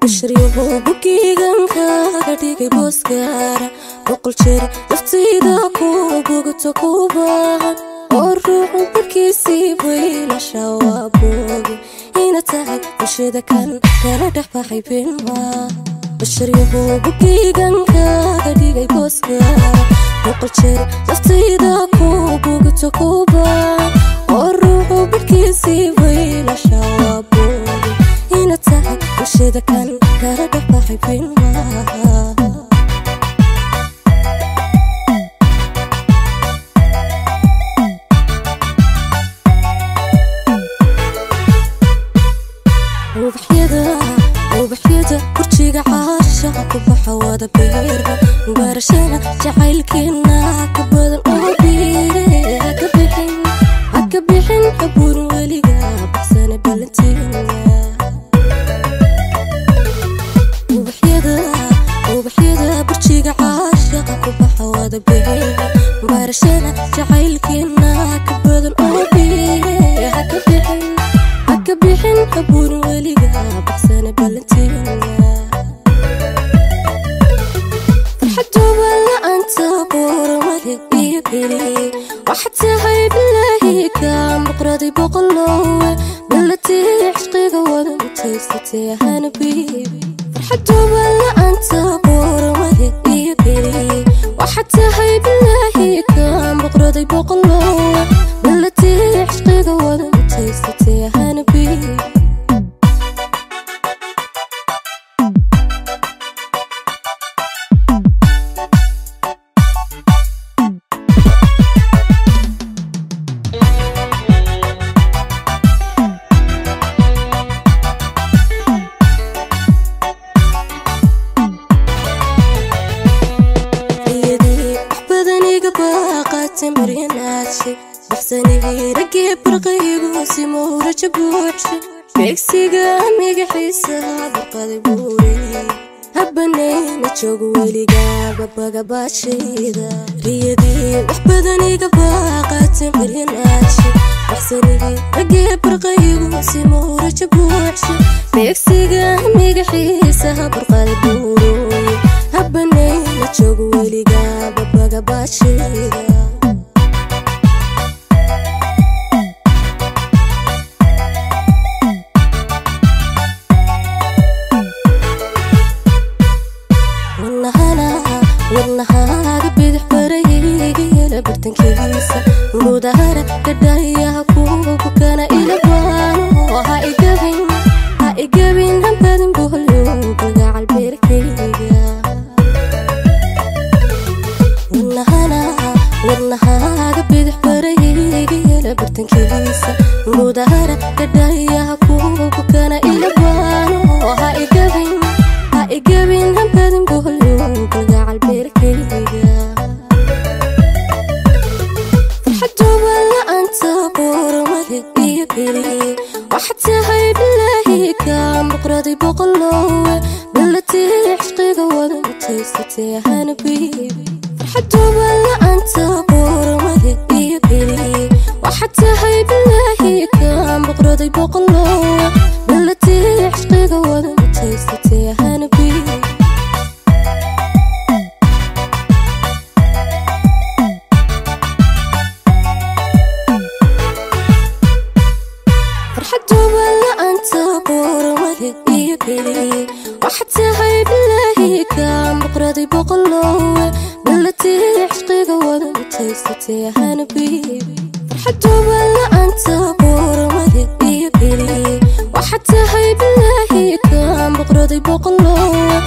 Bashariyahow bogeygan kaaga dhigay booskaara boqol jeer naftayda ku bogto ku baahan oo ruuxu barkiisii baylasha waa booge ina tahay bulshada kan kala dhex baxay bilmaa. Bashariyahow bogeygan kaaga dhigay booskaara boqol jeer naftayda ku bogto ku baahan oo ruuxu barkiisii baylasha waa booge ina tahay bulshada kan kala dhex baxay bilmaa. Ubaxyada kurjiga caashaqa ku baxa wada beerba barashada jacaylkeena ka badan oo biire haka bixin haka bixin habuun weliga baxsana balanteena. Ubaxyada kurjiga caashaqa ku baxa wada beerba barashada jacaylkeena ka badan oo biire haka bixin haka bixin habuun weliga baxsana balanteena. Farxaduba la'aanta buurmale iyo bili waxaad tahay bilaahi kaan boqoraday boqolowe ballatii cishqiga wada mutaysatay hana biibi. Farxaduba la'aanta buurmale iyo bili waxaad tahay bilaahi kaan boqoraday boqolowe ballatii cishqiga wada mutaysatay hana biibi. Baxsanigii raggii barqaygu simuuraja buuxshe beegsiga magaxiisaha burqaday buurey habanayna joogo weligaaba bagabaashayda. Riyadii wax badan iga baaqatay maryanaashe baxsanigii raggii barqaygu simuuraja buuxshe beegsiga magaxiisaha burqaday buurey habanayna joogo weligaaba bagabaashayda. Wadnahaaga bidix barayga yeela bartankiisa mudahara kadhayaha kuwa bukana ila baano ha igabin ha igabin hambadin boholyo kalgacal beerkayga. Wadnahaaga bidix barayga yeela bartankiisa mudahara kadhayaha kuwa bukana ila baano ha igabin ha igabin hambadin boholyo kalgacal beerkayga. Farxaduba la'aanta buurmale iyo bili waxaad tahay bilaahi kaan boqoraday boqolowe ballatii cishqiga wada mutaysatay hana biibi. Farxaduba la'aanta buurmale iyo bili waxaad tahay bilaahi kaan boqoraday boqolowe ballatii cishqiga wada mutaysatay hana biibi. Farxaduba la'aanta buurmale iyo bili waxaad tahay bilaahi kaan boqoraday boqolowe ballatii cishqiga wada mutaysatay hana biibi. Farxaduba la'aanta buurmale iyo bili waxaad tahay bilaahi kaan boqoraday boqolowe